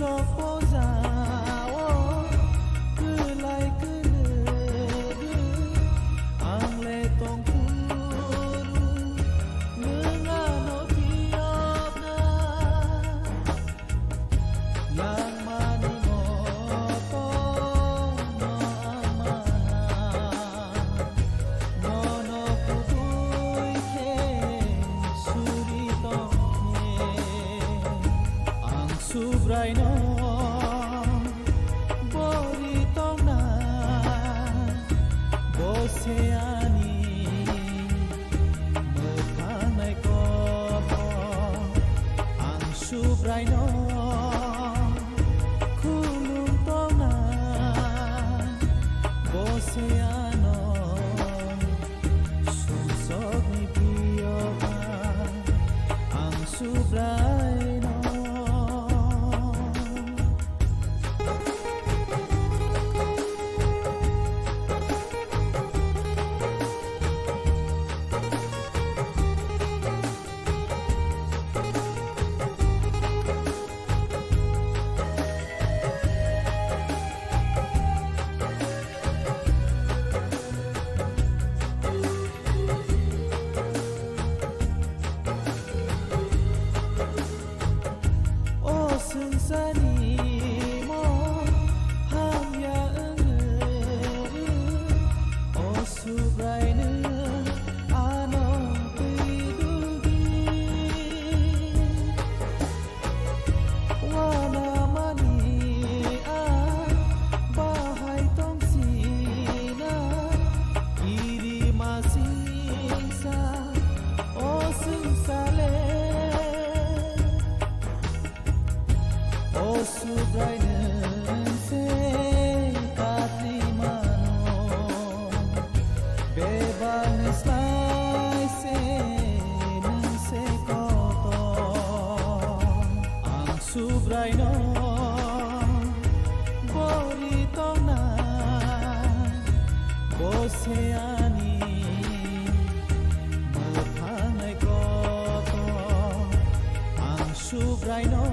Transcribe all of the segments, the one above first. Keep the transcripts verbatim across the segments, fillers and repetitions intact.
Sok pojao kwlai kwlwrwi ang le tongphuru nwng ano phiyokna. Nangmani moto no ang mana, nono kubui khe suri tongkhe. Ang Subraino bori tongna, bo se ani mwthangnaiko. Ang Subraino khulum tongna, bo se ano sumsokni phiyokha. Ang Subraino. O swngcharni mo hamya wngwi, o Subraino ano twi duldi. Wanamani a bahai tongsina, kirima singsa o swngchale. O Subrai nwng se katli mano, bebak ni slai se nwng se kotor. Ang Subraino bori tongna, bo se ani mwthangnaiko. Ang Subraino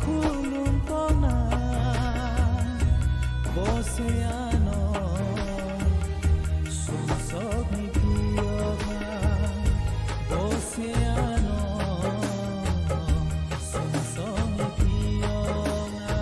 khulum tongna, bo se ano sumsokni phiyokha, bo se ano sumsokni phiyokha.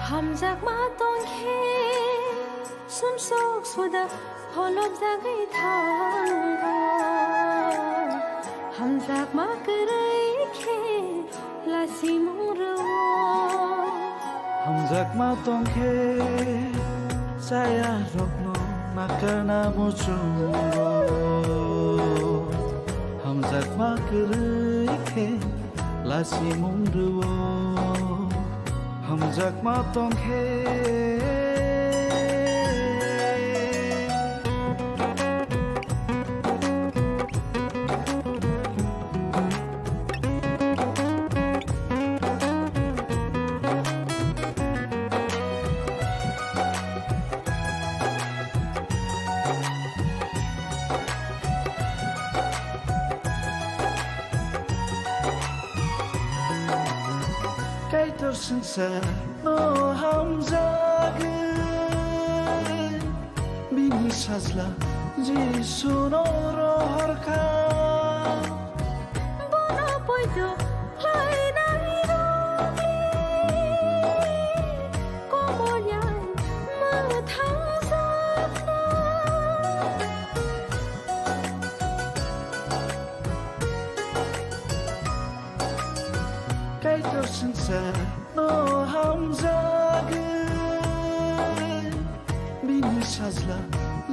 Hamjakma tongkhe sumsok suda holopjagwi thango. Hamjakma kwrwi khe lasimung rwo. Hamjakma tongkhe chaya rokno nakarna muchungo. Hamjakma kwrwi khe lasimung rwo. Hamjakma tongkhe. Kaitor swngcharno hamjagwi bini sajla Jisuno rohorkha. Bono poito khlainai rokni komorya mwthangjakna. Kaitor swngcharno Hamjagwi bini sajla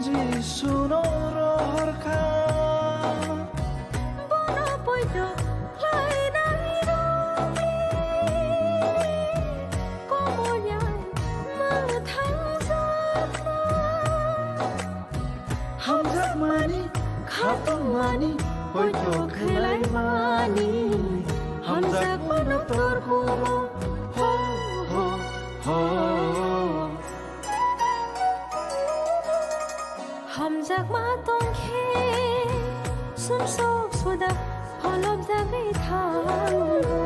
Jisuno rohorkha. Bono poito khlainai rokni komolyai mwthangjakma. Hamjakmani khatungmani poito khlaimani, hamjakmano torkumo ho ho ho. Hamjakma tongkhe sumsok suda pholopjagwi thango.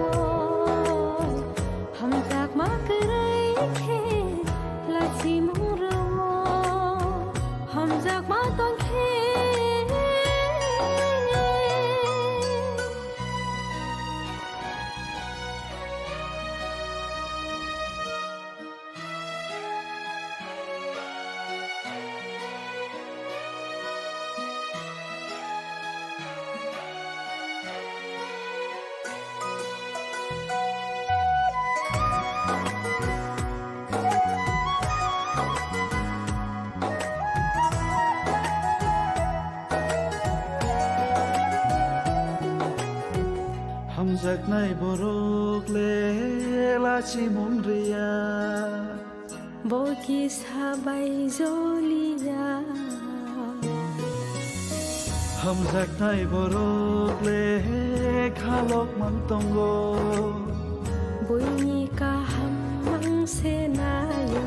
Hamjakma kwrwi khe lachimung rwo. Hamjakma tongkhe Hamjaknai borok le lachimung riya. Bo kisa bai joliya. Hamjaknai borok le khalok mang tongo. Buini kaham mang se nayo.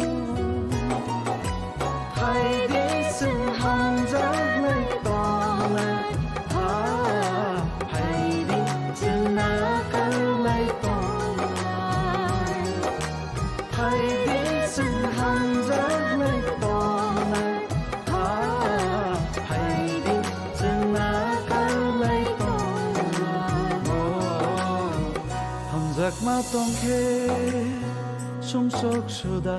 Phaidi chwng hamjaknai tongnai. Ha, phaidi chwng nakarlai tongnai. Phaidi chwng hamjaknai tongnai. Ha, phaidi chwng nakarlai tongnai. Oh, hamjakma tongkhe sumsok suda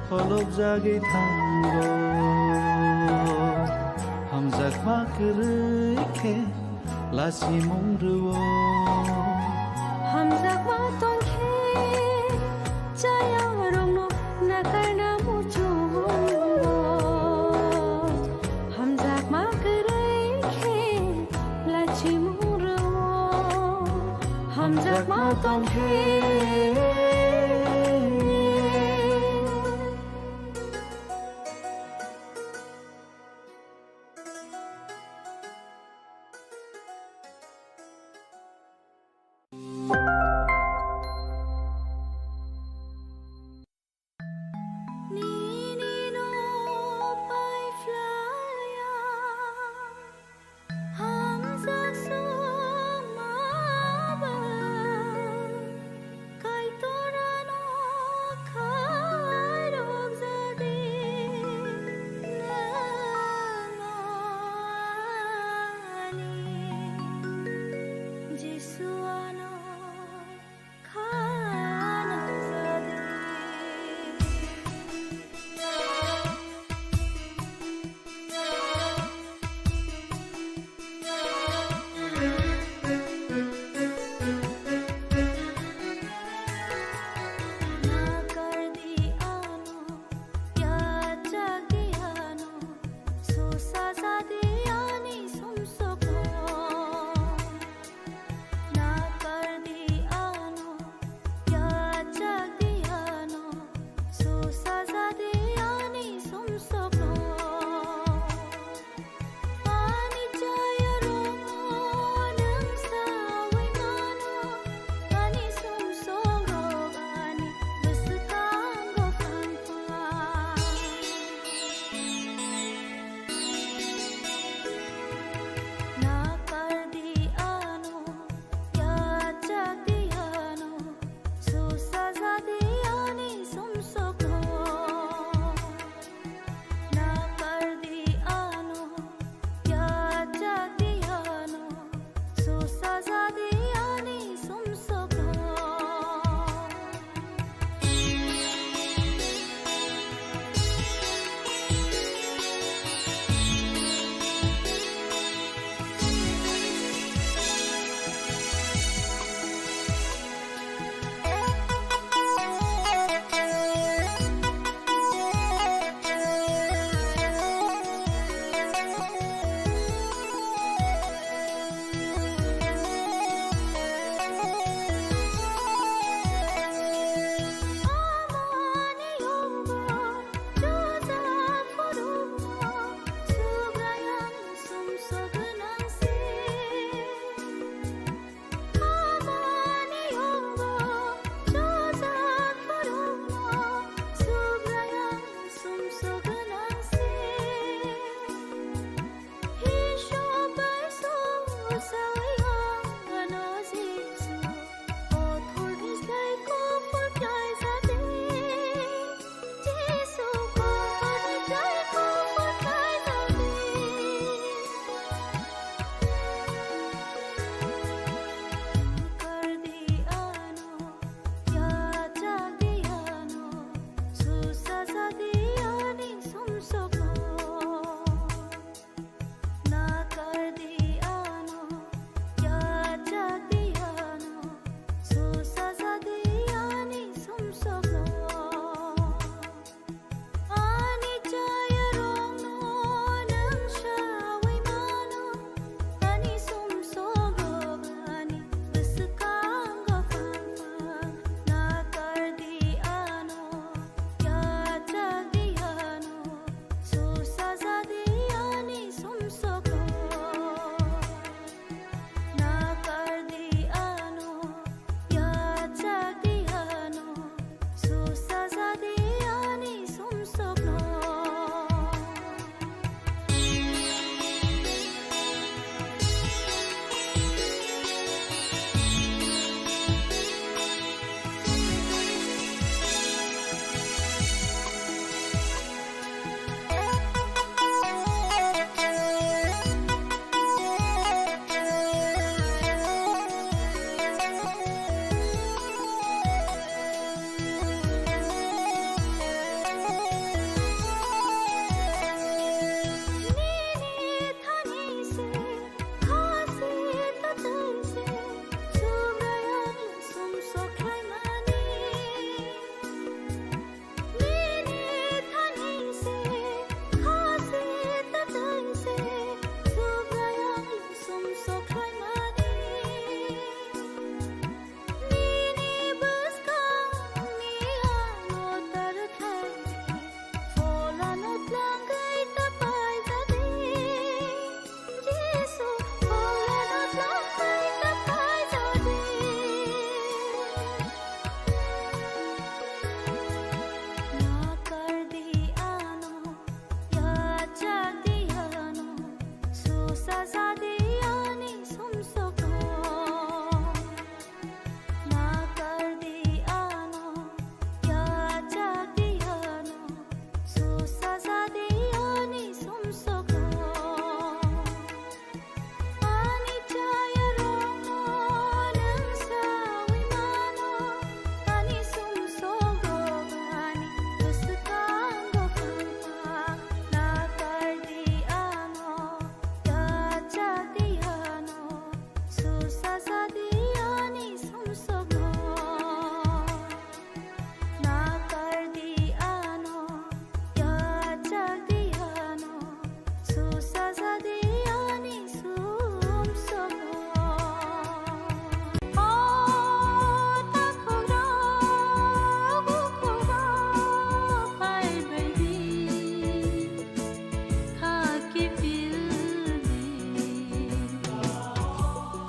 pholopjagwi thango. Hamjakma kwrwi khe lachimung rwo. Hamjakma tongkhe chayarokno nakarna muchungo. Hamjakma kwrwi khe lachimung rwo. Hamjakma tongkhe. Nini no pai flaya, hamjak suma ba, kaitor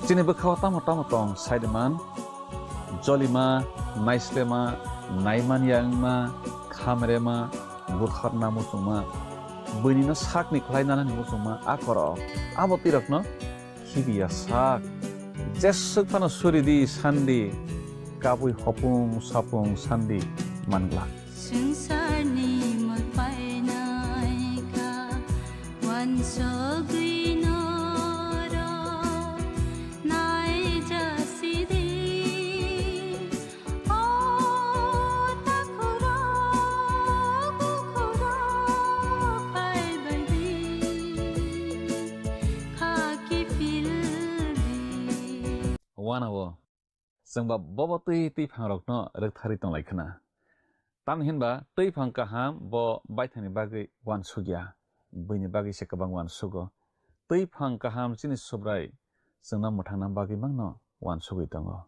Chini bwkhao tamo tamo tong saiman, jolima, naislema, naimanya wngma, khamrema, butharna muchungma, buinino sakni khlai nanani muchungma a korok. Abo twi rokno khibiya sak. Jeswk phano suri di sandi, kabui hopung sapung sandi man glak. Swngcharni mol painai kha, uansugwi norok naijasidi. O takhurok, bukhurok phaibaidi, kha kiphildi. Uanao. Chwngba bobo twi twi phangrokno rwktharwi tonglaikha na. Tamni hinba twi phang kaham bo baithangni bagwi uansukya, buini bagwi se kwbang uansugo. Twi phang kaham chini Subrai chwngno mwthangna bagwi mangno uansugwi tongo.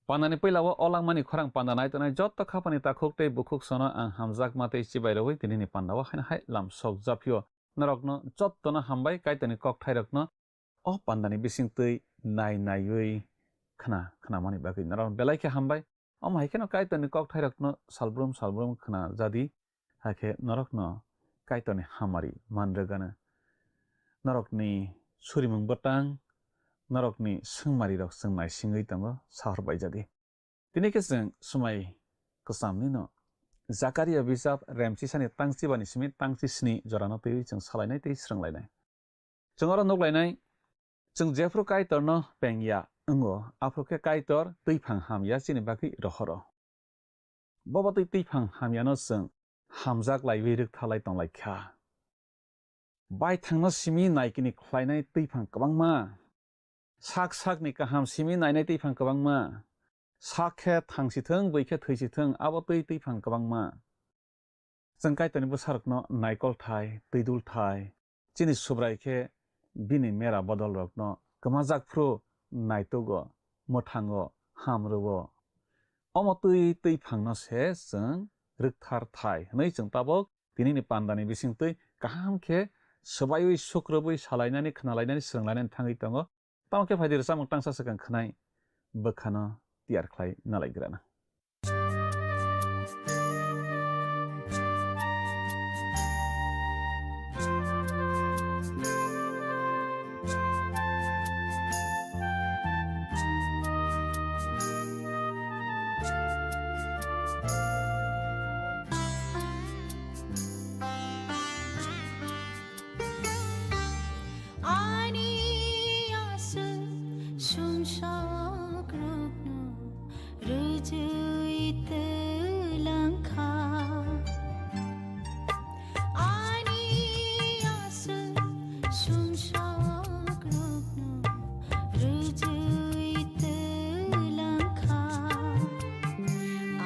Pandani puila o langmani khorang panda nai tongnai jotto khapani takhuk tei bukhuk sono ang hamjakma tei chibai rwui tinini panda o haino hai lam sok japhio. Norokno jottono hambai Kaitorni kokthairokno o pandani bisingtwi nai naiwi khna khnamani bagwi norok belai khe hambai. Omo hai kheno Kaitorni kokthairokno salbrum salbrum khna jadi, hakhe norokno Kaitorni hamari man rwgano. Norokni surimung bwtang, norokni swngmarirok chwng naisingwi tongo, sahor bai jadi. Tini khe chwng swmai kwchamnino Zakaria bijap remchisani tangchibani simi tangchisni jorano twiwi chwng salainai tei swrwnglainai. Chwng oro nuklainai, chwng jephru Kaitorno pengya wngo, aphuru khe Kaitor twiphang hamya chini bagwi rohoro. Bobo twi twiphang hamyano chwng hamjak laiwi rwkthalai tonglaikha. Baithangno simi naikini khlainai twiphang kwbangma. Sak sakni kaham simi nainai twiphang kwbangma. Sak khe thangsithwng, bui khe thwisithwng, abo twi twiphang kwbangma. Chwng Kaitorni bwsarokno naikolthai, twidulthai, chini Subrai khe bini mera bodolrokno kwmajak phuru naitugo, mwthango, ham rwo. Omo twi twiphangno se chwng rwkthar thai hwnwi chwng tabuk tinini pandani bisingtwi kaham khe swbaiwi, sukrubwi, salainani, khnalainani, swrwnglainani thangwi tongo. Tamo khe phaidi rwchapmung tangsa swkang khwnai bwkhano tiyar khlai nalaigrana. Ani aswk sumsok rokno rwjwi twlangkha. Ani aswk sumsok rokno rwjwi twlangkha.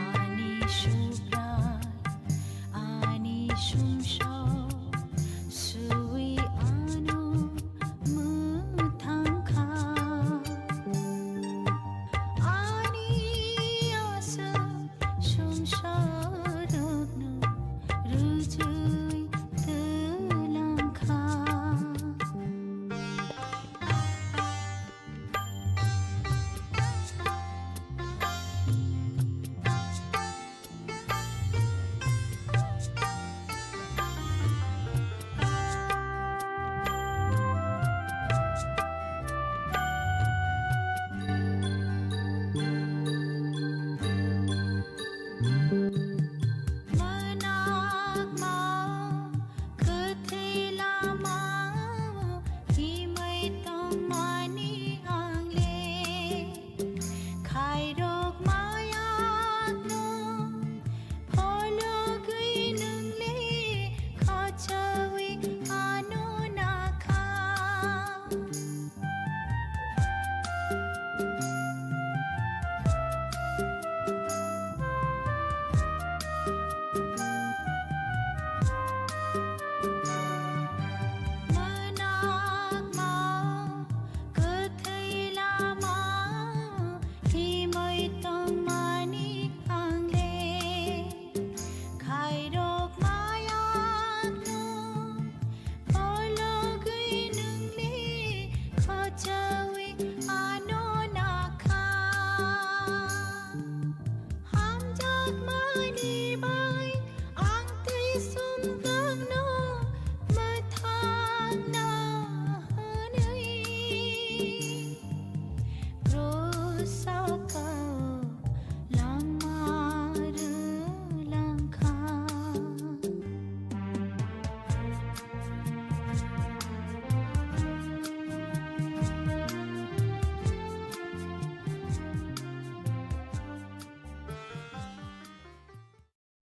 Ani supra Ani sumsok sui ano mwthangkha.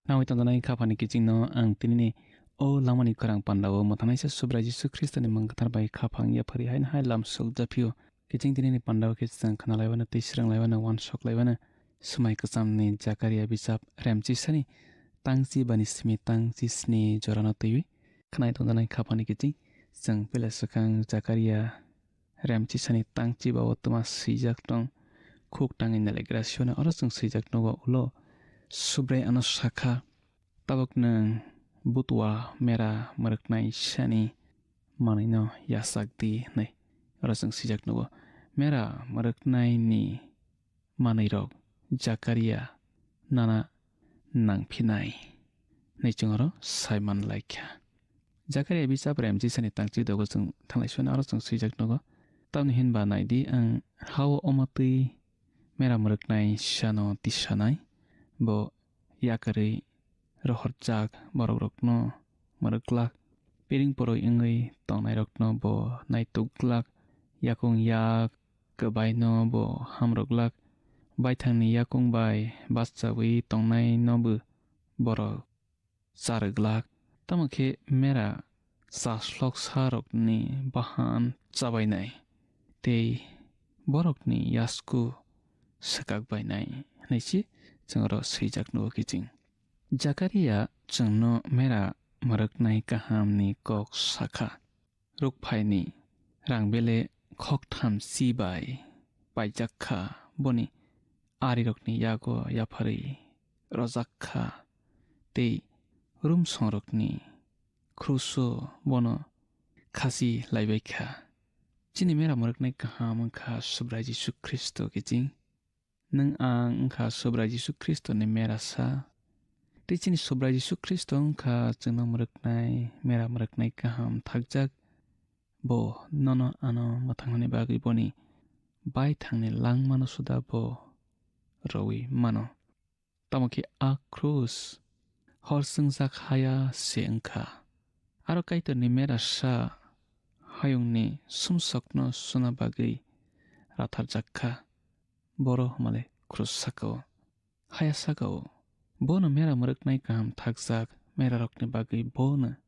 Khnaui tongjaknai khaphangni kichingno ang tinini o langmani khorang pandao mwthangnaisa Subrai Jisu Khristoni mung kwthar bai khaphang yaphari haino hai lam suk japhio. Kiching tinini pandao khe chwng khna laiwano tei srwng laiwano uansuk laiwano swmai kwchamni Jakaria bijap remchisani tangchi bani simi tangchi sni jorano twiwi khnai tongjaknai khaphangni kiching chwng puila swkang Jakaria remchisani tangchi bao twma swijak tong. Khuk tangwi nailagra siwano oro chwng swijak nugo ulo Subrai ano sakha, "Tabuk nwng butua mera mwrwknai sani manwino yachak di," hwnwi. Oro chwng swijak nugo, mera mwrwknaini manwirok Jakaria nana nangphinai hwnwi chwng oro sai man lai kha. Jakaria bijap remchisani tangchi dogo chwng thanglai suina oro chwng swijak nugo. Tamni hinba nai di, ang hao omo twi mera mwrwknai sano tisanai, bo yakarwi rohorjak borokrokno mwrwk glak, piring poroi wngwi tongnairokno bo naituk glak, yakung yak kwbaino bo hamrwk glak, baithangni yakung bai bachaui tongnainobo borok charwk glak. Tamo khe mera chasloksa rokni bahan chabainai tei borokni yasku swkak bainai hwnwi se chwng oro swijak nugo kiching. Jakaria chwngno mera mwrwknai kahamni kok sakha. Rukphaini rang bele khoktham si bai paijak kha, boni arirokni yago yapharwi rojak kha, tei rumsongrokni kruso bono khasi laibai kha. Chini mera mwrwknai kaham wngkha Subrai Jisu Khristo kiching. Nwng ang wngkha Subrai Jisu Khristoni merasa. Tei chini Subrai Jisu Khristo wngkha chwngno mwrwknai, mera mwrwknai kaham thakjak. Bo nono ano mwthangnani bagwi boni baithangni langmano suda bo rowi mano. Tamo khe a krus hor swngjak haya se wngkha. Aro Kaitorni merasa hayungni sumsokno suna bagwi ratharjak kha. Boro hwnmale krus saka-o, haya saka-o. Bono mera mwrwknai kaham thakjak merarokni bagwi bono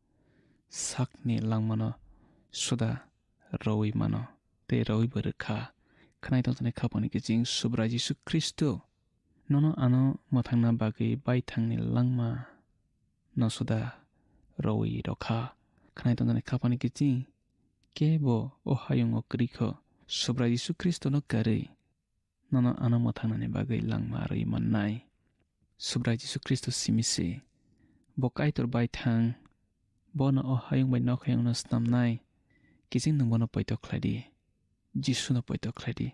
sakni langmano suda rowi mano tei rowibo rwkha. Khwnai tongjaknai khaphangni kiching Subrai Jisu Khristo nono ano mwthangna bagwi baithangni langma no suda rowi rwkha. Khwnai tongjaknai khaphangni kiching kebo o hayungo kwrwi kho, Subrai Jisu Khristono karwi nono ano mwthangnani bagwi langma rwi mannai. Subrai Jisu Khristo simi se. Bo Kaitor baithang, bono o hayung bai nok hayungno snamnai. Kiching nwng bono poito khlai di, Jisuno poito khlai di.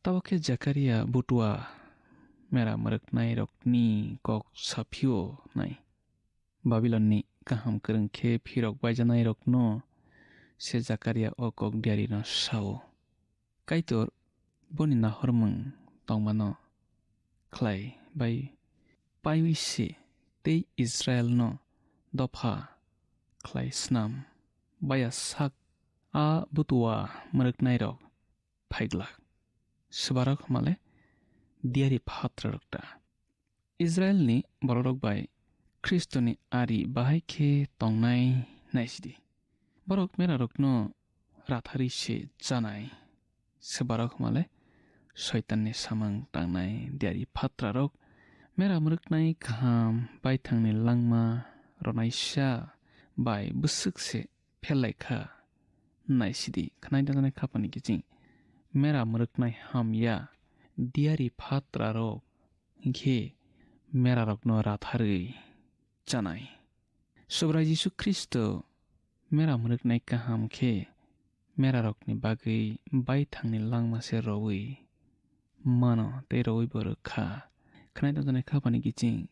Tabok khe Jakaria butua mera mwrwknairokni kok saphio nai. Babilonni kaham kwrwng khe phirok baijanairokno se Jakaria o kok diarino sao. Kaitor boni nahormung tongmano khlai bai paiwi se tei Israelno dopha khlai snam baya sak a butua mwrwknairok phaiglak. Swbarok hwnmale diari phatrarok ta. Israelni bororok bai Khristoni ari bahai khe tongnai naisidi. Borok merarokno ratharwi se chanai. Swbarok hwnmale Soitanni samung tangnai diari phatrarok, mera mwrwknai kaham baithangni langma ronaisa bai bwswk se phel lai kha. Naisidi, khwnai tongjaknai khaphangni kiching mera mwrwknai hamya diari phatrarok hinkhe merarokno ratharwi chanai. Subrai Jisu Khristo mera mwrwknai kaham khe merarokni bagwi baithangni langma se rowi mano tei rowibo rwkha. Khwnai tongjaknai khaphangni kiching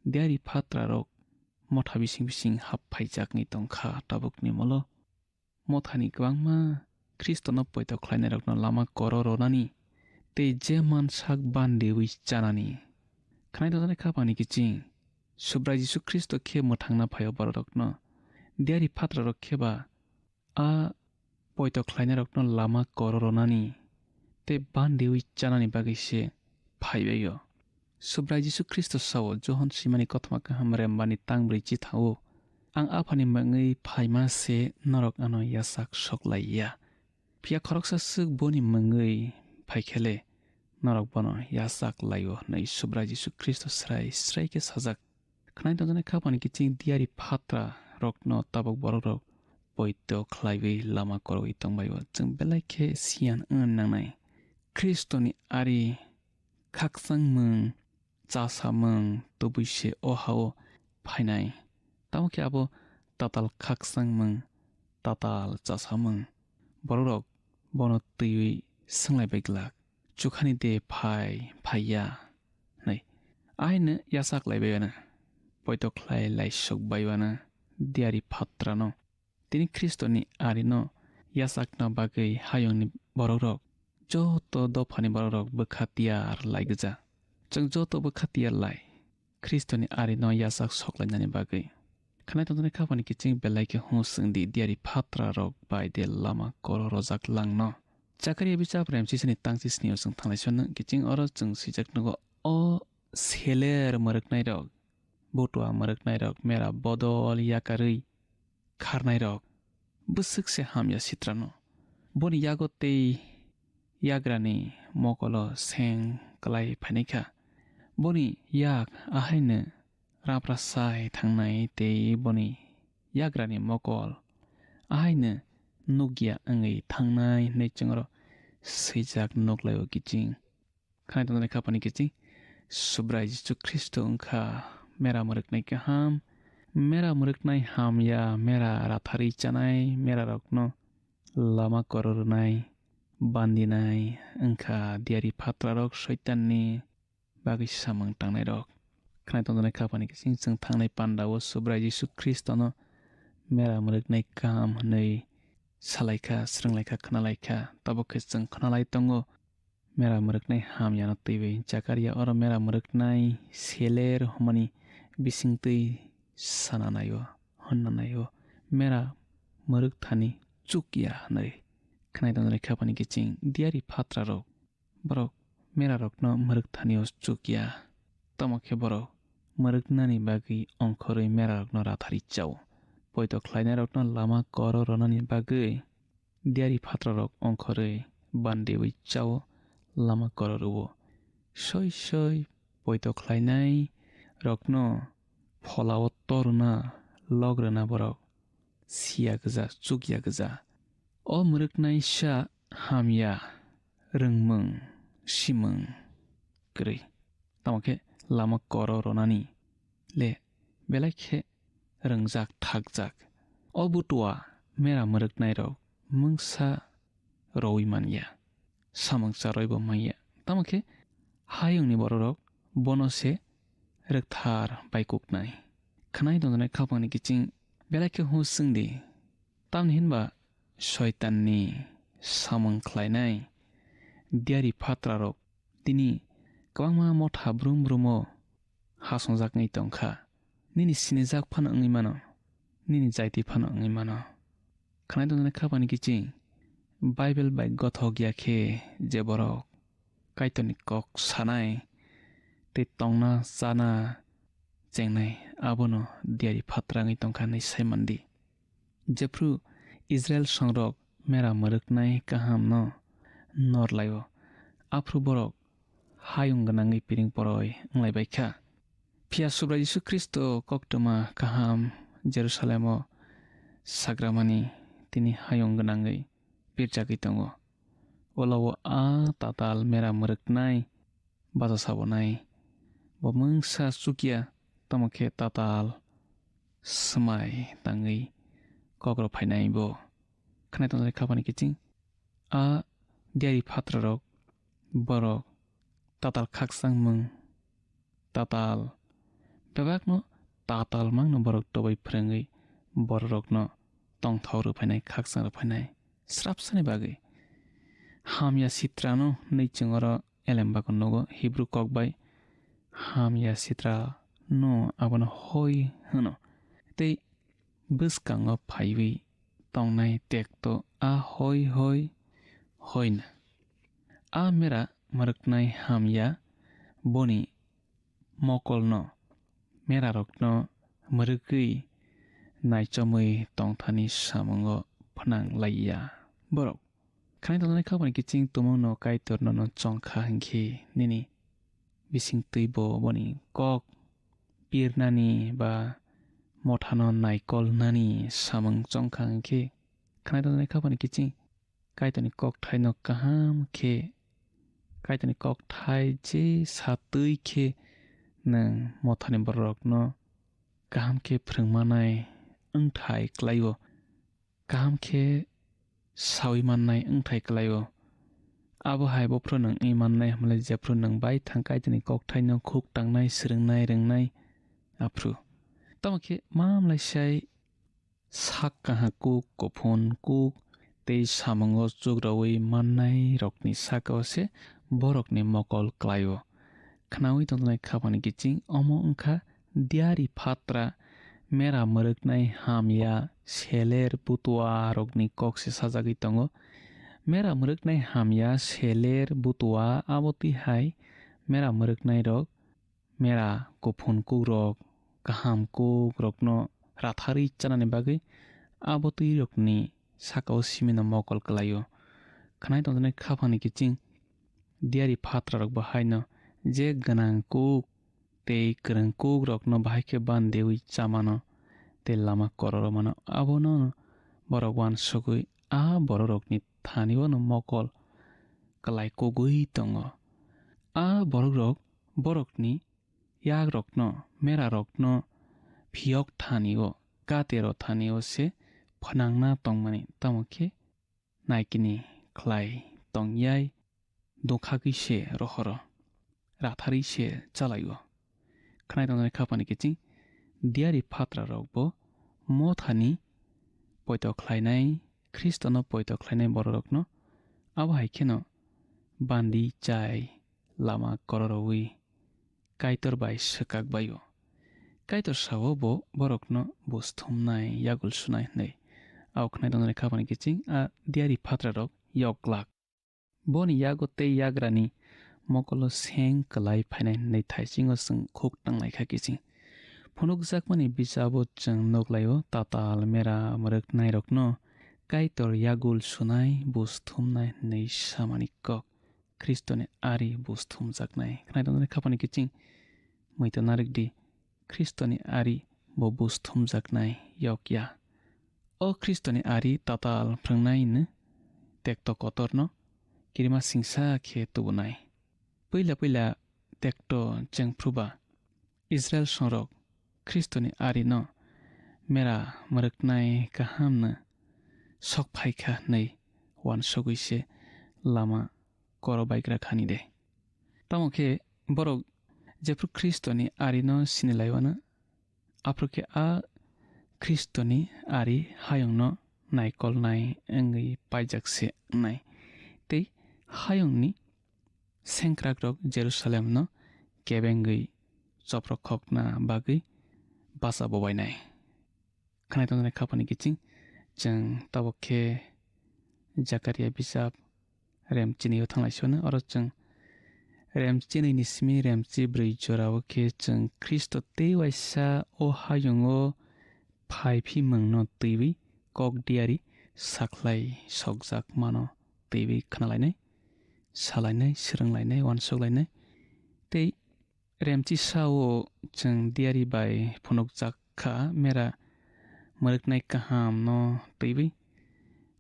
diari phatrarok motha bising bising hap phaijaknwi tongkha tabukni molo. Mothani kwbangma Khristono poito khlainairokno lama koro ronani tei je man sak bandewi chanani. Khwnai tongjaknai khaphangni kiching Subrai Jisu Khristo khe mwthangna phaio bororokno diari phatrarok khe ba a poito khlainairokno lama koro ronani tei bandewi chanani bagwi se phaibaio. Subrai Jisu Khristo sao, Johon swimani kothoma kaham rembani tangbrwi chithao, "Ang Aphani mungwi phaima se norok ano yachak soklai ya. Phiya khoroksa swk boni mungwi phaikhele norok bono yachak lai-o," hwnwi Subrai Jisu Khristo srai srai khe sajak. Khwnai tongjaknai khapani kiching diyari phatra rokno tabuk borok rok poito khlaiwi lama korwi tongbai-o. Chwng belai khe siyan wng nangnai. Khristoni ari khakchangmung, chasamung tubui se o ha-o phainai. Tamo khe abo tatal khakchangmung, tatal chasamung. Borok rok bono twiwi swnglai bai glak, "Chukhani de phai, phai ya?" hwnwi. Ahaino yachak lai bai uana, poito khlai lai sok bai uana diyari phatrano. Tini Khristoni arino yachakna bagwi hayungni borok rok, joto dophani borok rok bwkha tiyar lai gwja. Chwng joto bwkha tiyar lai, Khristoni arino yachak soklainani bagwi. Khwnai tongjaknai khapani kiching belai khe hung swng di, diyari phatra rok bai de lama koro rojak langno. Chakariya bichap rem sisini tangchi snio chwng thanglai sano kiching oro chwng swijak nugo, o seler mwrwknai rok, butua mwrwknai rok, mera bodol yakarwi kharnai rok, bwswk se hamya sitrano. Boni yago tei yagrani mokolo seng kwlai phainai kha. Boni yak ahaino raprasai thangnai tei boni yagrani mokol ahaino nukya wngwi thangnai hwnwi chwngno swijak nuklaio kiching. Khwnai tongjaknai khapani kiching Subrai Jisu Khristo wngkha mera mwrwknai kaham, mera mwrwknai hamya, mera ratharwi chanai, mera rokno lama koro rwnai, bandinai wngkha diyari phatrarok Soitanni bagwi samung tangnairok. Khwnai tongjaknai khapani kiching chwng thangnai pandao Subrai Jisu Khristono mera mwrwknai kaham hwnwi salaikha, swrwnglaikha, khwnalaikha. Tabuk khe chwng khwnalai tongo mera mwrwknai hamyano twiwi. Chakariya oro mera mwrwknai seler hwnmani bisingtwi sana naio, hwnna naio, mera mwrwkthani chukya hwnwi. Khwnai tongjaknai khapani kiching diyari phatrarok, borok merarokno mwrwkthanio chukya. Tamo khe borok mwrwknani bagwi ongkhorwi merarokno ratharwi chao. Poito khlainairokno lama koro rwnani bagwi diyari phatrarok ongkhorwi bandiwi chao, lama koro rwo. Soi soi poito khlainai rokno pholao toruna logrwna borok siya gwja, chukya gwja. O mwrwknaisa hamya rwngmung, simung kwrwi. Tamo khe lama koro rwnani le belai khe rwngjak thakjak. O butua mera mwrwknairok mungsa rowi manya, samung charwi bo manya. Tamo khe hayungni bororok bono se rwkthar bai kuknai. Khwnai tongjaknai khapangni kiching belai khe hus chwng di. Tamni hinba Soitanni samung khlainai diyari phatrarok tini kwbangma motha brum brumo hasongjak wngwi tongkha. Nini sinijak phano wngwi mano, nini jaiti phano wngwi mano. Khwnai tongjaknai khapangni kiching Bible bai gothok ya khe je borok Kaitorni kok sanai tei tongna chana chengnai abono diyari phatra wngwi tongkha hwnwi sai mandi. Jephru Israel songrok mera mwrwknai kahamno nor lai-o, aphru borok hayung gwnangwi piring poroi wnglai bai kha. Phiya Subrai Jisu Khristo koktwma kaham Jerusalemo sagramani tini hayung gwnangwi pirjagwi tongo. Ulo-o a tatal mera mwrwknai bacha sabonai. Bo mungsa chukya, tamo khe tatal swmai tangwi kok rw phainai bo. Khwnai tongjaknai khapangni kiching a diyari phatrarok borok tatal khakchangmung, tatal bebakno tatal mangno borok tobwi phrwngwi bororokno tongthok rw phainai, khakchang rw phainai srapsani bagwi. Hamya sitrano hwnwi chwng oro elembakno nugo, Hibru kok bai hamya sitra no abono hoi hwno. Tei bwskango phaiwi tongnai tekto a hoi hoi hoi na. A mera mwrwknai hamya boni mokolno, merarokno mwrwgwi naichomwi tongthani samungo phnang laiya borok. Khnai tongthani khapani kiching tumungno Kaitor nono chongkha hinkhe nini bisingtwi bo boni kok pirnani ba mothano naikolnani samung chongkha hinkhe khnai tongthani khapani kiching Kaitorni kokthaino kaham khe, Kaitorni kokthai je satwi khe nwng mothani bororokno kaham khe phrwngmanai wngthai klai-o, kaham khe saui mannai wngthai klai-o. Abo hai bophru nwng wngwi mannai hwnmale jephru nwng baithang Kaitorni kokthaino khuk tangnai, swrwngnai, rwngnai aphru. Tamo khe mamlaisai sak kaham kuk, kuphun kuk tei samungo chukraui mannairokni saka-o se borokni mokol klai-o. Khnaui tongthani khapani kiching omo wngkha diari phatra, mera mwrwknai hamya, seler butuarokni kok se sajagwi tongo. Mera mwrwknai hamya, seler butua abo twi hai mera mwrwknairok mera kuphun kukrok, kaham kukrokno ratharwi chanani bagwi abo twirokni saka-o simino mokol klai-o. Khnai tongthani khapani kiching diari phatrarok bo haino je gwnang kuk tei kwrwng kukrokno bahai khe bandeui chamano tei lama kororo mano. Abono borok uansugui a bororokni thani bono mokol klai kugui tongo. A borokrok borokni yakrokno, merarokno phiyok thani-o, katero thani-o se phnangna tongmani, tamo khe naikini khlai tongyai, dokhagwi se rohoro, ratharwi se chalai-o. Khnai tongthani khapani kiching diari phatrarokbo mothani poito khlainai, Khristono poito khlainai bororokno abo hai kheno bandi chai lama kororoui Kaitor bai swkak bai-o. Kaitor sao bo borokno bus thumnai, yagul sunai hwnwi. Ao khnai tongthani khapani kiching a diari phatrarok yok glak. Boni yago tei yagrani mokolo seng kwlai phainai hwnwi thaisingo chwng khuk tanglaikha kiching. Phunukjakmani bisabo chwng nuklaio tatal mera mwrwknairokno Kaitor yagul sunai, bus thumnai hwnwi samani kok. Khristoni ari bus thumjaknai. Khnai tongthani khapani kiching muitu narwk di. Khristoni ari bo bus thumjaknai yok ya. O Khristoni ari tatal phrwngnai hwnwi tekto kotorno kirima singsa khe tubunai. Puila puila tekto chengphruba Israil songrok Khristoni arino mera mwrwknai kahamno sok phaikha hwnwi uansugui se lama koro baigra khani de. Tamo khe borok jephru Khristoni arino sinilaiwano, aphuru khe a Khristoni ari hayungno naikolnai wngwi paijak se wngnai. Tei hayungni sengkrakrok Jerusalemno kebengwi choprokhokna bagwi bacha bobainai. Khnai tongthani khapani kiching chwng tabuk khe Jakaria bijap rem chinio thanglai sio no. Oro chwng rem chinini simi rem chibrwi jorao khe chwng Khristo tei waisa o hayungo phai phimungno twiwi kok diari sakhlai sokjak mano twiwi khnalainai, salainai, swrwnglainai, uansuklainai. Tei remchi sao chwng diari bai phunukjak kha mera mwrwknai kahamno twiwi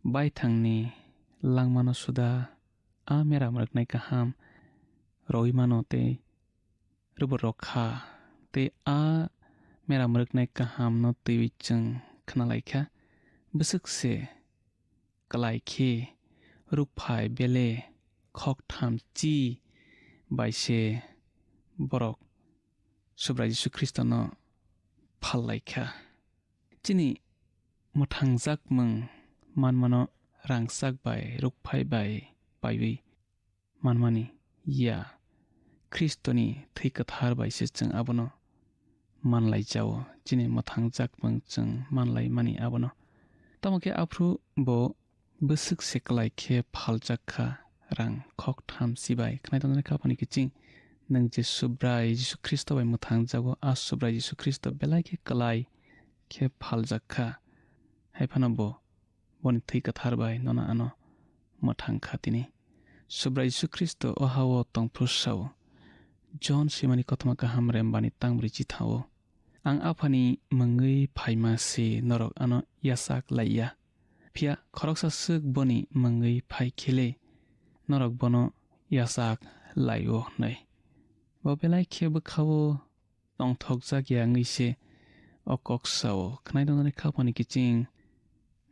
baithangni langmano suda a mera mwrwknai kaham roi mano tei rwbo rok kha. Tei a mera mwrwknai kahamno twiwi chwng khnalaikha. Bwswk se kwlai khe rukphai bele khoktham chi bai se borok Subrai Jisu Khristono phal lai kha. Chini mwthangjak mwng manmano rangchak bai rukphai bai paiwi manmani ya, Khristoni thwi kwthar bai se chwng abono manlai jao, chini mwthangjak mwng chwng manlai mani abono. Tamo khe aphuru bo bwswk se kwlai khe phaljak kha rang khoktham chibai khnai tongthani kha phani kiching Nwng je Subrai Jisu Khristo bai mwthangjago, a Subrai Jisu Khristo belai khe kwlai khe phaljak kha. Hai phano bo boni thwi kwthar bai nono ano mwthang kha tini. Subrai Jisu Khristo o ha-o tong phuru sa-o, Jon swimani kothoma kaham rembani tangbrwi chithao, "Ang Aphani mwngwi phaima se norok ano yachak lai ya. Phiya khoroksa swk boni mwngwi phai khe le norok bono yachak lai-o," hwnwi. Bo belai khe bwkha-o tongthokjak ya wngwi se o kok sa-o. Khwnai tongnani kha phani kiching,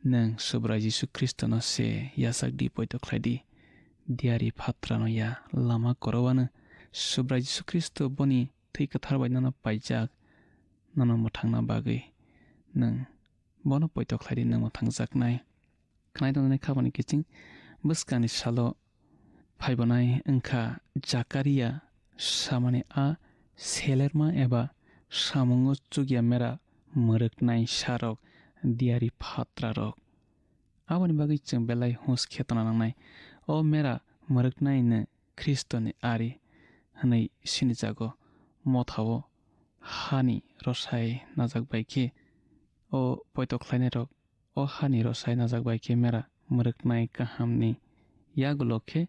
nwng Subrai Jisu Khristono se yachak di, poito khlai di. Diyari phatrano ya lama korowano Subrai Jisu Khristo boni thwi kwthar bai nono paijak, nono mwthangna bagwi nwng bono poito khlai di, nwng mwthangjaknai. Khwnai tongnani kha phani kiching, bwskangni salo phaibanai wngkha Jakaria samani a selerma eba samungo chukya mera mwrwknai sarok, diyari phatrarok. Aboni bagwi chwng belai hus khe tongna nangnai. O mera mwrwknaino Khristoni ari hwnwi sinijago. Mothao hani rosai najak bai khe o poito khlainairok, o hani rosai najak bai khe mera mwrwknai kahamni yagulo khe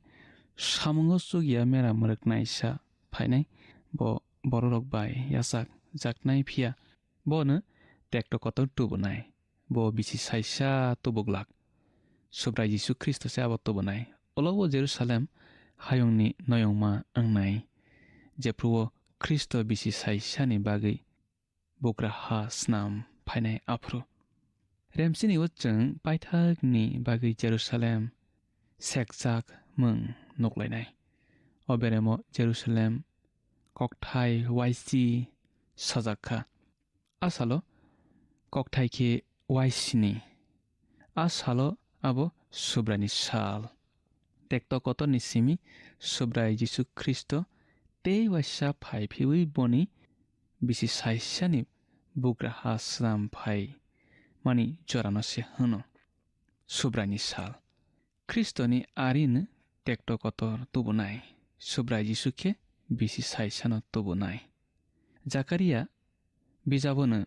samungo chukya mera mwrwknaisa phainai. Bo bororok bai yachak jaknai, phiya bono tekto kotor tubunai. Bo bisi saisa tubuglak. Subrai Jisu Khristo se abo tubunai. Olo o Jerusalem hayungni noyongma wngnai, jephru o Khristo bisi saisani bagwi bugra ha snam phainai aphuru. Remsini o chwng paithakni bagwi Jerusalem sekjak mung nuklainai. O beremo Jerusalem kokthai waisi sajak kha. A salo kokthai khe waisini. A salo abo Subraini sal. Tekto kotorni simi Subrai Jisu Khristo tei waisa phai phiwi boni bisi saisani bugra ha swnam phai mani jorano se hwno Subraini sal. Khristoni arin tekto kotor tubunai Subrai Jisu khe bisi saisano tubunai. Jakaria bijabono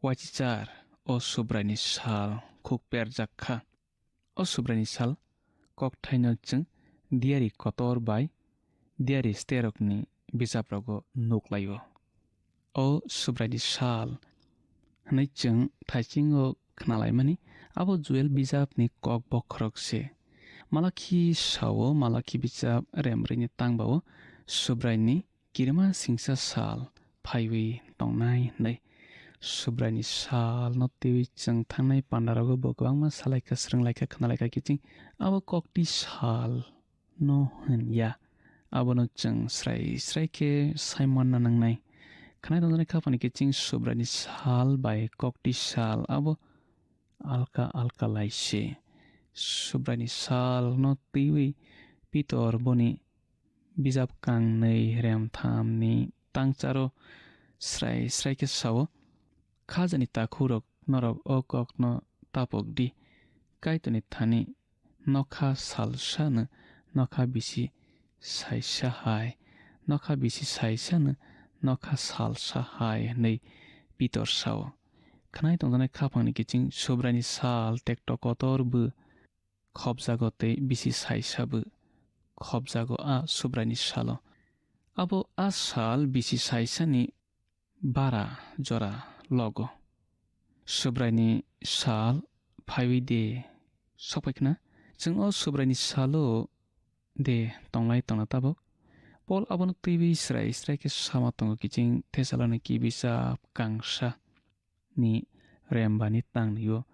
wachichar o Subraini sal khuk perjak kha. O Subraini sal kokthaino chwng diyari kotor bai diyari sterokni bijaprogo nuklaio. O Subraini sal hwnwi chwng thaisingo khnalaimani, abo Joel bijapni kok bokhorok se. Malakhi sao, Malakhi bijap remrwini tangbao Subraini kirima singsa sal phaiwi tongnai hwnwi. Subraini salno twiwi chwng thangnai pandarogo bo kwbangma salaikha, swrwnglaikha, khnalaikha kiching. Abo kokti sal no hwn ya. Abono chwng srai srai khe sai manna nangnai. Khwnai tongjaknai kha phani kiching Subraini sal bai kokti sal abo alka alka lai se. Subraini sal no twiwi Pitor boni bijap kangnwi rem thamni tangcharo srai srai khe sao, "Khajani takhurok, norok o kokno tapok di. Kaitorni thani nokha salsano nokha bisi saisa hai, nokha bisi saisano nokha salsa hai," hwnwi Pitor sao. Khwnai tongjaknai khaphangni kiching Subraini sal tekto kotor bo khopjago tei bisi saisa bo khopjago a Subraini salo. Abo a sal bisi saisani bara jora logo. Subraini sal phaiwi de sokphai khna? Chwng o Subraini salo de tonglai tongna tabuk? Pol abono twiwi srai srai khe sama tongo kiching Thesalonika bijap kangsa ni rembani tangnio.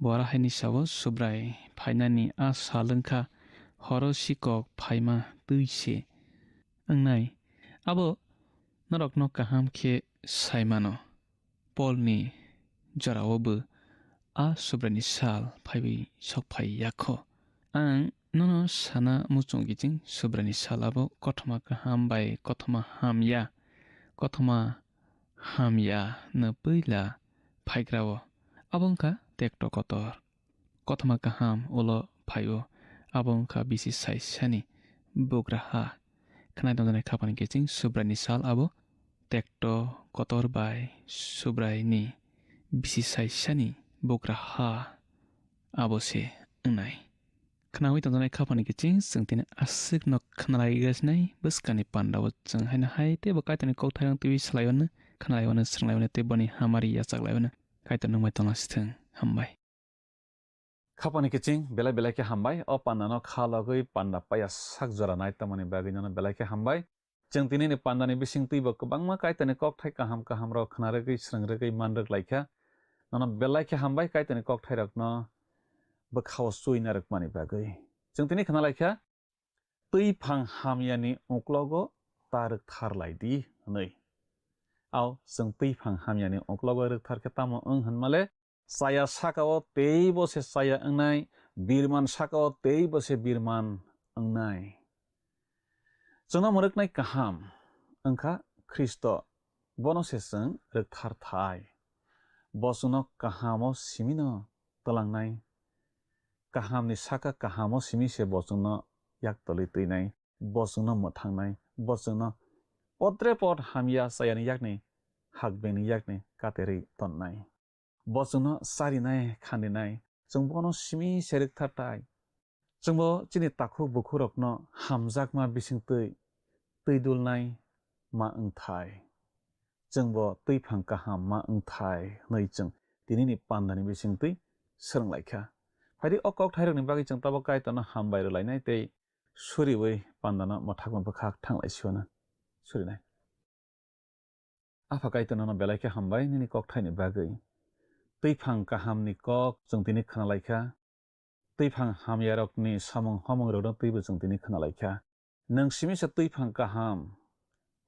Bo aro haini sao, Subrai phainani a sal wngkha horo sikok phaima twi se wngnai. Abo norokno kaham khe sai mano. Polni jorao bo a Subraini sal phaiwi sok phai ya kho. Ang nono sana muchung kiching, Subraini sal abo kothoma kaham bai kothoma hamya, kothoma hamya no puila phaigrao. Abo wngkha tekto kotor. Kothoma kaham ulo phaio, abo wngkha bisi saisani bugraha. Khnai tongjaknai khapani kiching Subraini sal abo tekto kotor bai Subraini bisi saisani bugra ha abo se wngnai. Khnaui tongjaknai khapani kiching chwng tini aswkno khnalaigasnai bwskangni pandao chwng haino hai teibo Kaitorni kokthairok twiwi salaiwano, khnalaiwano, swnglaiwano tei boni hamari yachaklaiwano Kaitor nungbai tongna sithwng. Hambai. Khapani kiching belai belai khe hambai. O pandano kha logwi panda paiya sak jora nai tongmani bagwi nono belai khe hambai. Chwng tinini pandani bising twibo kwbangma Kaitorni kokthai kaham kaham rok khna rwgwi, srwng rwgwi man rwk lai kha. Nono belai khe hambai Kaitorni kokthairokno bwkhao chuina rwkmani bagwi. Chwng tini khna lai kha, "Twiphang hamyani uklogo ta rwkthar lai di," hwnwi. Ao chwng twiphang hamyani uklogo rwkthar khe tamo wng hwnmale, chaya sakao teibo se chaya wngnai, birman sakao teibo se birman wngnai. Chwngno mwrwknai kaham wngkha Khristo, bono se chwng rwkthar thai. Bo chwngno kahamo simino twlangnai, kahamni saka kahamo simi se bo chwngno yak tolwi twinai, bo chwngno mwthangnai, bo chwngno potre pot hamya chayani yakni, hakbengni yakni katerwi tonnai. Bo chwngno charinai, khandinai, chwng bono simi se rwkthar thai. Chwngbo chini takhuk bukhurokno hamjakma bisingtwi twi dulnai ma wngthai. Chwngbo twiphang kaham ma wngthai hwnwi chwng tinini pandani bisingtwi swrwng lai kha. Phaidi o kokthairokni bagwi chwng tabuk Kaitorno hambai rwlainai tei suriui pandano mwthakma bwkhak thanglai siwano surinai. Apha Kaitor nono belai khe hambai nini kokthaini bagwi. Twiphang kahamni kok chwng tini khna lai kha. Twiphang hamyarokni samung homungrokno twibo chwng tini khna lai kha. Nwng simi se twiphang kaham,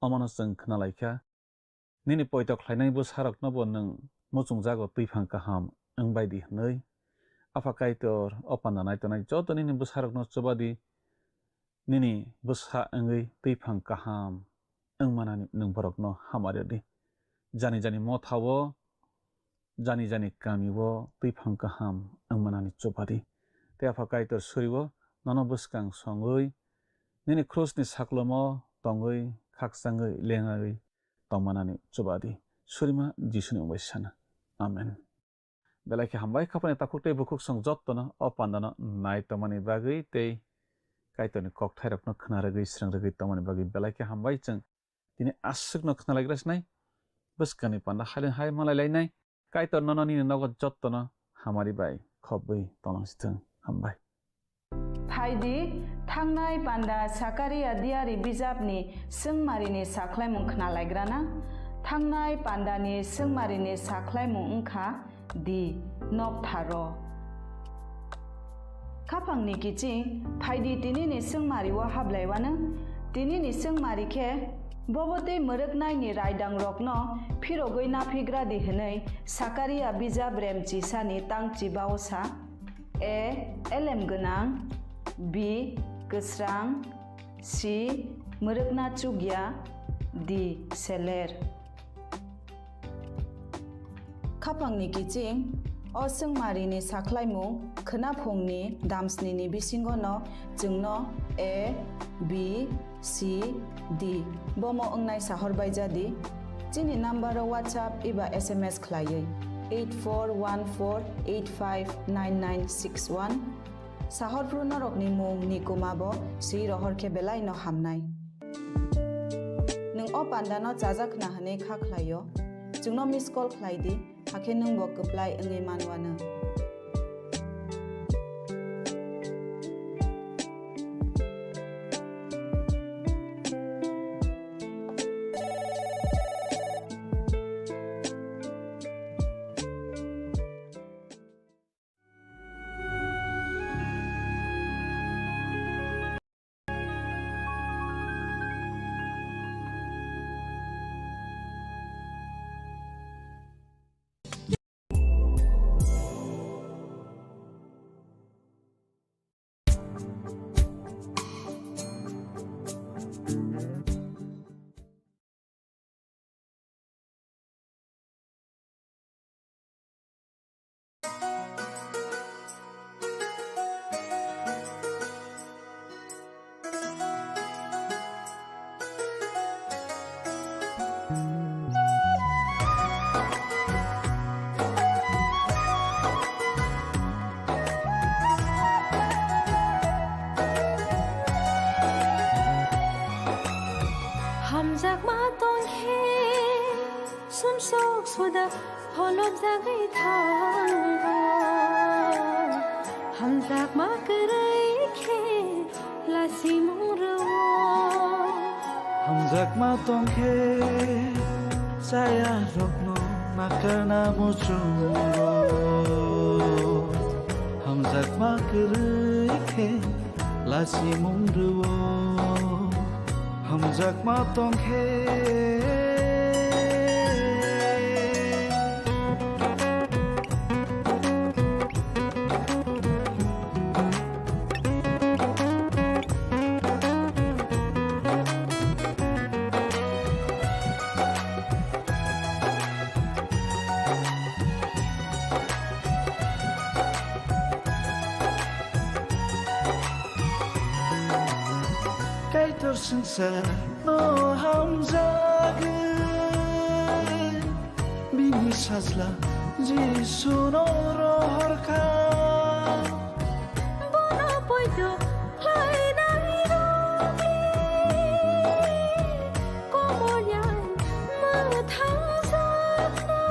omono chwng khna lai kha. Nini poito khlainai bwsaroknobo nwng muchungjago twiphang kaham wng bai di hwnwi. Apha Kaitor, o panda nai tongnai joto nini bwsarokno chuba di, nini bwsa wngwi twiphang kaham wng manani nwng borokno hamari rw di. Jani jani mothao, jani jani kamio twiphang kaham wng manani chuba di. Tei Apha Kaitor, surio nono bwskang songwi nini krusni saklomo tongwi, khakchangwi, lengwi tong manani chuba di. Surima Jisuni mung bai sana. Amen. Belai khe hambai, khapani takhuk tei bukhuk song jottono o pandano nai tongmani bagwi tei Kaitorni kokthairokno khna rwgwi, srwng rwgwi tongmani bagwi belai khe hambai. Chwng tini aswkno khna laigra sinai, bwskangni panda hai hai malai lainai. Kaitor nono nini nogo jottono hamari bai khobwi tonglang sithwng. Hambai. Phaidi, thangnai panda Sakaria diari bijapni swngmarini sakhlaimung khna laigrana. Thangnai pandani swngmarini sakhlaimung wngkha di noktharo. Khapangni kiching, phaidi tinini swngmario hablaiwano. Tinini swngmari khe, bobo tei mwrwknaini raidangrokno phirogwi naphigra di hwnwi Sakaria bijap remchisani tangchibao sa. A, elem gwnang. B, kwsrang. C, mwrwkna chukya. D, seler. Khapangni kiching, o swngmarini sakhlaimung khwnaphungni damsnini bisingono chwngno A, B, C, D bomo wngnai sahor bai jadi. Chini number o WhatsApp eba S M S khlaiwi eight four one four eight five nine nine six one. Sahorphru norokni mung ni kuma bo swi rohor khe belai no hamnai. Nwng o panda no chajak khna hwnwi kha khlai o, chwngno miss call khlai di, hakhe nwng bo kwplai wngwi man uanw. Khuda pholobjagwi thango, hamjakma kwrwi khe lachimung rwo. Hamjakma tongkhe chaya rokno nakarna muchungo. Hamjakma kwrwi khe lachimung rwo. Hamjakma tongkhe. Kaitor swngcharno hamjagwi, bini sajla Jisuno rohorkha. Bono poito khlainai rokni komolyai mwthangjakno.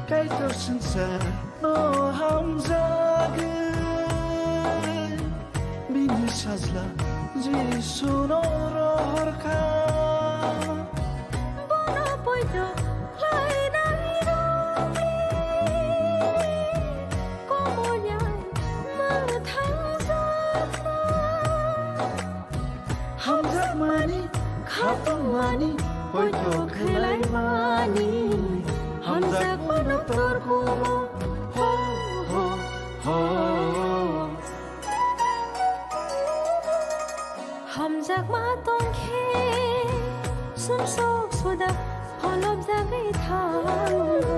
Kaitor swngcharno hamjagwi, bini sajla Jisuno rohorkha. Bono poito khlainai rokni komolyai mwthangjakno. Hamjakmani, khatungmani, poito khlaimani, hamjakmano torkumo, ho, ho, ho. Hamjakma tongkhe, sumsok suda pholobjagwi thango.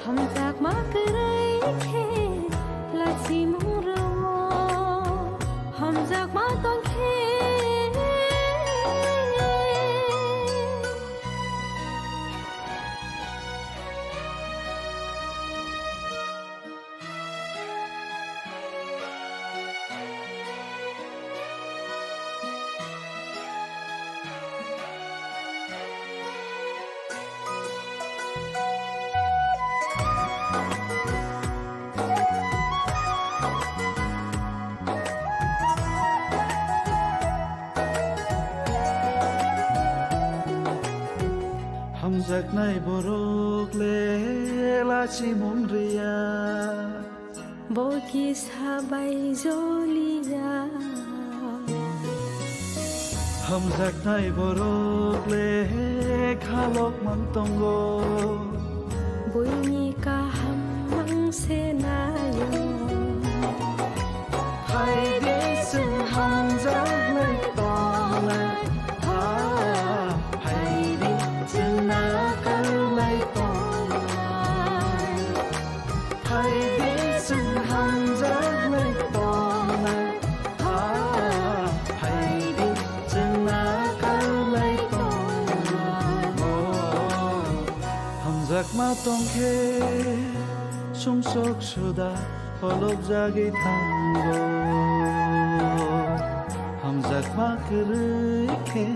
Hamjakma kwrwi khe lachimung rwo. Hamjakma tongkhe. Hamjaknai borok le lachimung riya. Bo kisa bai joliya. Hamjaknai borok le khalok man tongo. Buini kaham mang se nayo. Hai de chwng hamjaklai tongnai. Ha, hai de chwng nakarlai tongnai. Hai de chwng hamjaklai tongnai. Ha, hai de chwng nakarlai tongnai. Oh, hamjakma tongkhe sumsok suda pholobjagwi thango. Hamjakma kwrwi khe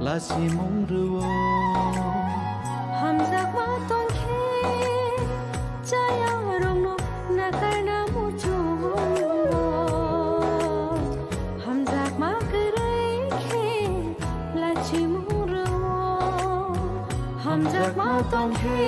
lachimung rwo. Hamjakma tongkhe chaya rokno nakarna muchungo. Hamjakma kwrwi khe lachimung rwo. Hamjakma tongkhe.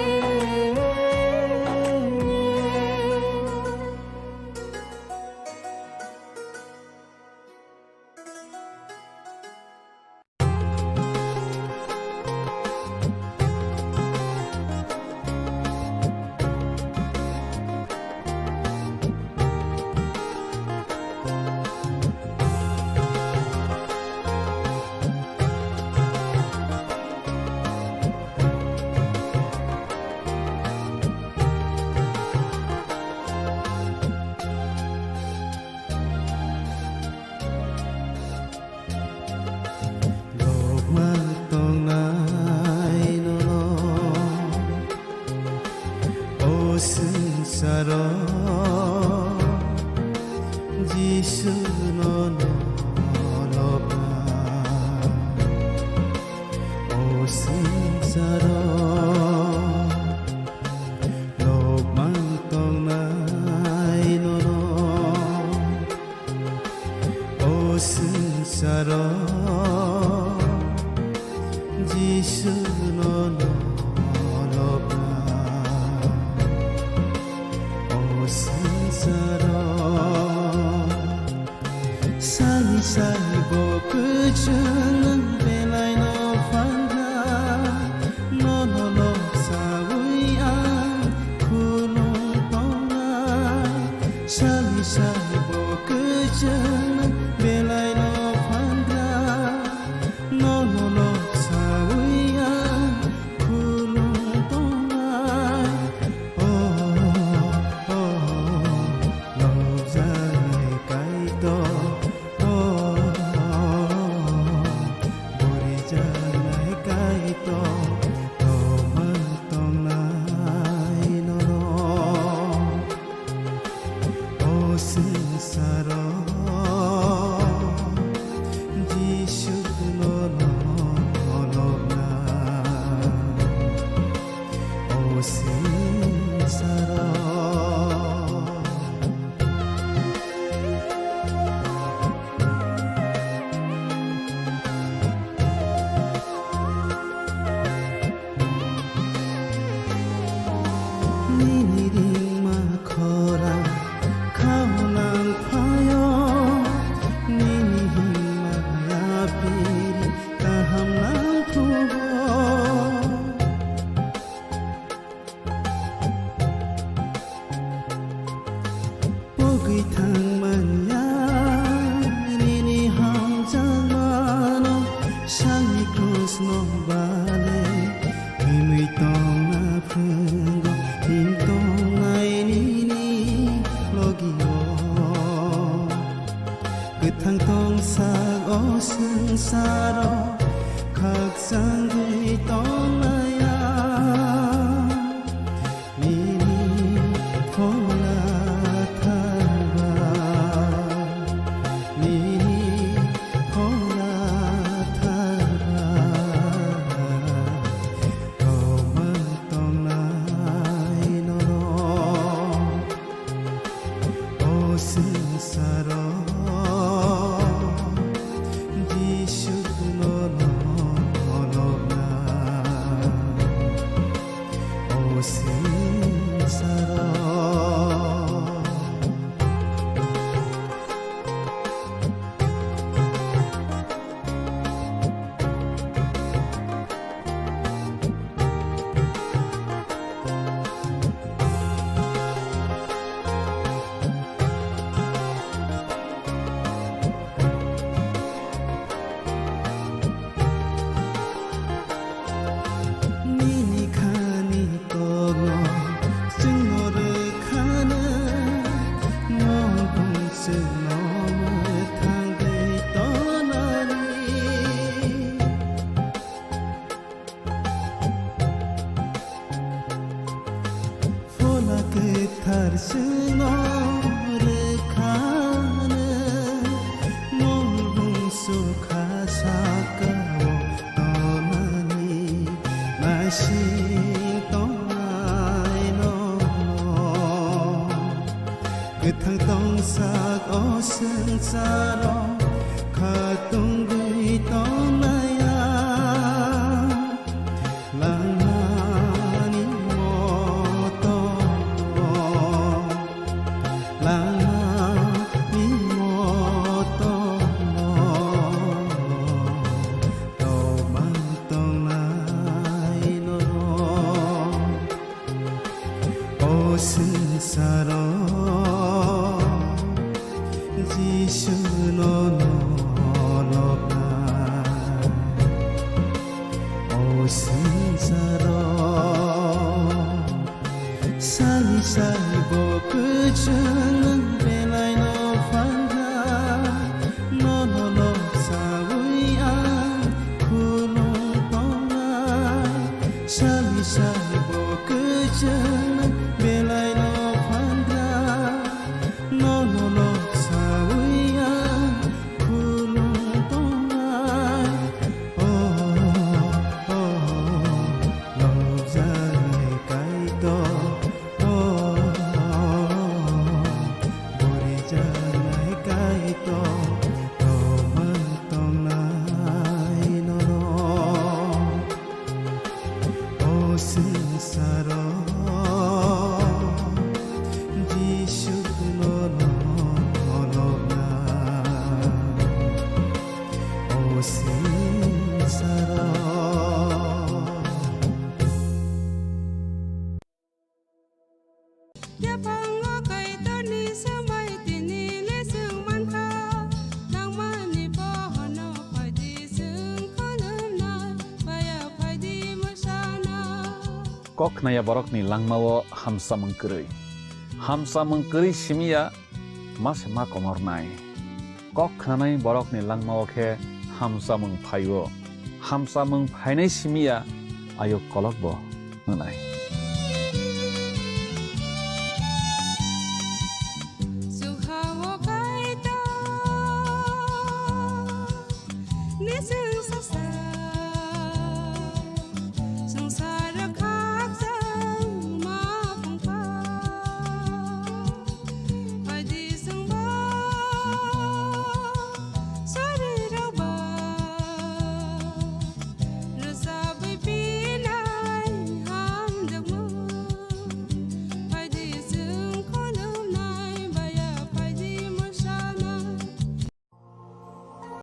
Saro, lobmang tongnai nono. O swngcharo Jisu nono lobna. O swngcharo sani sai bo kwchwng nwng belai no phan kha. Nono lok saui ang khulum tongnai. Sani sai bo kwchwng nwng belai no phan kha. Nono lok saui ang khulum tongnai. Oh, oh, oh, lobjaknai Kaitor. Oh, borijaknai Kaitor, lobmang tongnai nono. O swngcharo Jisu nono lobna. O swngcharo. Nini ringma khorang khaunang phaio, nini himma yapiri kaham nang phuo. Pogwi thangmanya nini hamjakmano, sangni krusno bale himwi tongna phwrwngo, him tongnai nini logio. Kwthang tongsak o swngcharo khakchangwi tongnai ang. Nini phola thangba, nini phola thangba, lobmang tongnai nono. O swngcharo Jisu nono lobna. O swngcharo. Nini khani kokno chwngno rwkhano, mokbung chwngno mwthangwi tonani. Phola kwthar chwngno rwkhano, mokbung sukha sakao tonani naising tongnai nono. Kwthang tongsak o swngcharo khatungwi tongnai ang. Langmani moto, langmani moto, tobang tongnai nono. O swngcharo Jisu nono lobna. O swngcharo sani sai bo kwchwng nwng belai no phan kha. Nono lok saui ang khulum tongnai. Sani sai bo kwchwng nwng belai no phan kha. Nono lok saui ang khulum tongnai. Oh, oh, oh, Swngsaro Jisu no olokna. O swngsaro. Yaphango Kaitorni swmai tini le swng mankha, nangmani pohorno phaidi swng khulumnai, maya phaidi mwsana. Kok khnaya borokni langmao hamsamung kwrwi. Hamsamung kwrwi simiya ma se ma komornai. Kok khnanai borokni langmao khe hamsamung phaio. Hamsamung phainai simiya ayuk kolokbo wngnai.